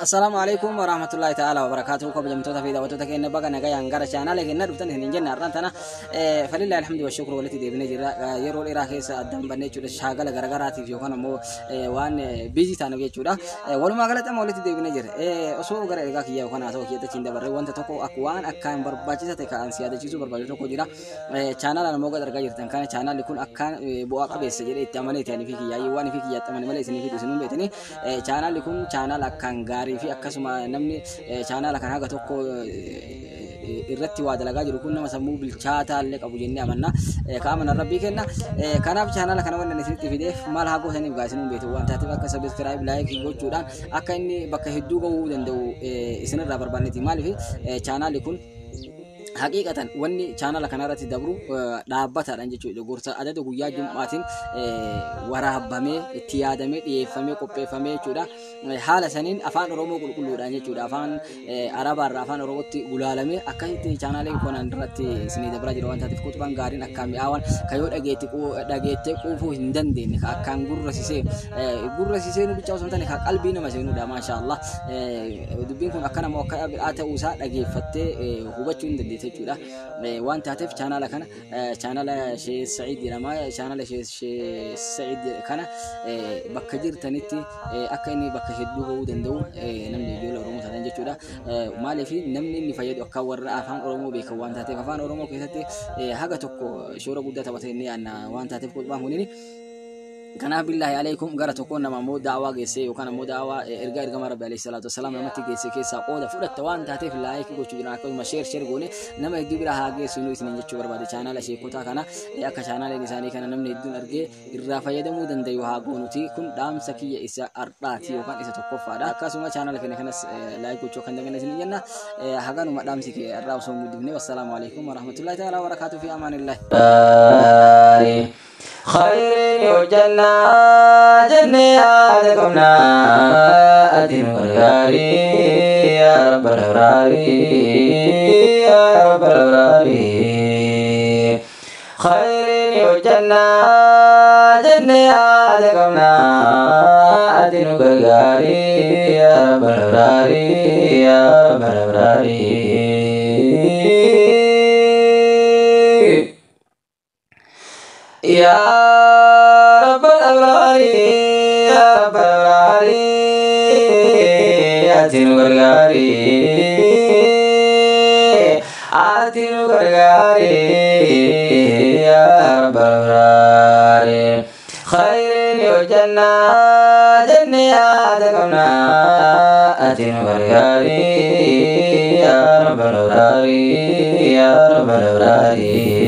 Assalaamu alaikum warahmatullahi ta'ala wabarakaatuhu. Kabajamtoota fi daawwattoota keenya, baga nagayaan gara chaanaala keenya dhuftan isin jenna. Har'aan tana falillahi alhamdu wa shukru walitti deebinee jirra. Yeroo dheeraa keessa addaan bannee jechuudha, shaagala garagaraatiif yookaan ammoo waan busy taaneef jechuudha. Walumaa galatti amma walitti deebinee jirra. Osoo gara ergaa kiyyaa yookaan haasawaa kiyyaatti achiin dabarree, wanta tokko akka waan akkaan barbaachisa ta'e kan si yaadachiisuu barbaadu tokko jira. Chaanaala namoo gad argaa jirtan kana, chaanaalli kun akkaan bu'aa qabeessa jedhee itti amanee ta'anii fi kiyyaa waan fi kiyyaatti amane malee isinii fi isinuu beektanii, chaanaalli kun chaanaala akkaan gaarii fi akkasuma namni chaanaala kan haga tokko irratti waa dalagaa jiru kun nama sammuu bilchaataa illee qabu jennee amanna. Ka amanan rabbii kenna. Kanaaf chaanaala kana wannan isinitti fideef maal haa gootaniif gaa isinuu beektu waan taateef, akka subscribe, like gochuudhaan akka inni bakka hedduu gahuu danda'u isinirraa barbaanneeti. Maaliif, chaanaalli kun haqiiqatan wanni chaanala kanarratti dabru dhaabbataadhaan jechuudha. Gorsa adada guyyaa jum'aatiin waraabamee, itti yaadamee, dhiyeeffamee, qopheeffamee jechuudha. Haala saniin afaan Oromoo qulqulluudhaan jechuudha. Afaan Arabaarraa afaan Oromootti gulaalamee akkasitti chaanaalee kanaan irratti isinii dabraa jira waan taateef, kutubaan gaariin akkaan mi'aawan kan yoo dhageettee quufuu hin dandeenye, kan akkaan gurra sisee gurra sisee nu bichaa osoo hin taane kan qalbii nama seenudha. Maasha Allah. Dubbiin kun akka nama akka biraa ta'uusaa dhageeffattee hubachuu hin dandeesse jechuudha. Waan taateef chaanaala kana, chaanaala Shee Sa'iid jedhama. Chaanaala Shee Sa'iid kana bakka jirtanitti akka inni bakka hedduu gahuu danda'u namni ijoollee Oromoo taatan jechuudha. Maaliif, namni inni fayyadu akka warra afaan Oromoo beekan waan taateef, afaan Oromoo keessatti haga tokko shoora guddaa taphata inni yaadna waan taateef kutubaan kunini. Kanaaf billaahi alaikum, gara tokkoon nama ammoo daawaa geessee yookaan ammoo daawaa ergaa ergama Rabbi alayhi salaatu wasalaam namatti geesse keessaa qooda fudhatta waan taateef, like gochuu jiran, akkasuma share share goone nama hedduu bira haa geessu nu isiniin jechuu barbaade. Chaanaala sheekotaa kana akka chaanaaleen isaanii kana namni hedduun argee irraa fayyadamuu dandayu haa goonuti. Kun dhaamsa kiyya isa ardhaati yookaan isa tokkoffaadha. Akkasuma chaanaala keenya kanas like gochuu kan daganne isiniin jenna. Haganuma dhaamsi kee irraa osoo hin guddifne, wassalaamu alaikum warahmatullahi ta'ala wabarakaatuh, fi amaanillahi. خير وجنة جنة آدمنا أدين غرغاري يا رب الأبرار يا رب الأبرار. خير وجنة جنة آدمنا أدين غرغاري يا رب الأبرار يا رب الأبرار يا رب الأبرار يا رب الأبرار أتين غرغاري أتين غرغاري يا رب الأبرار. خير وجنة جنة آدمنا أتين غرغاري يا رب الأبرار يا رب الأبرار.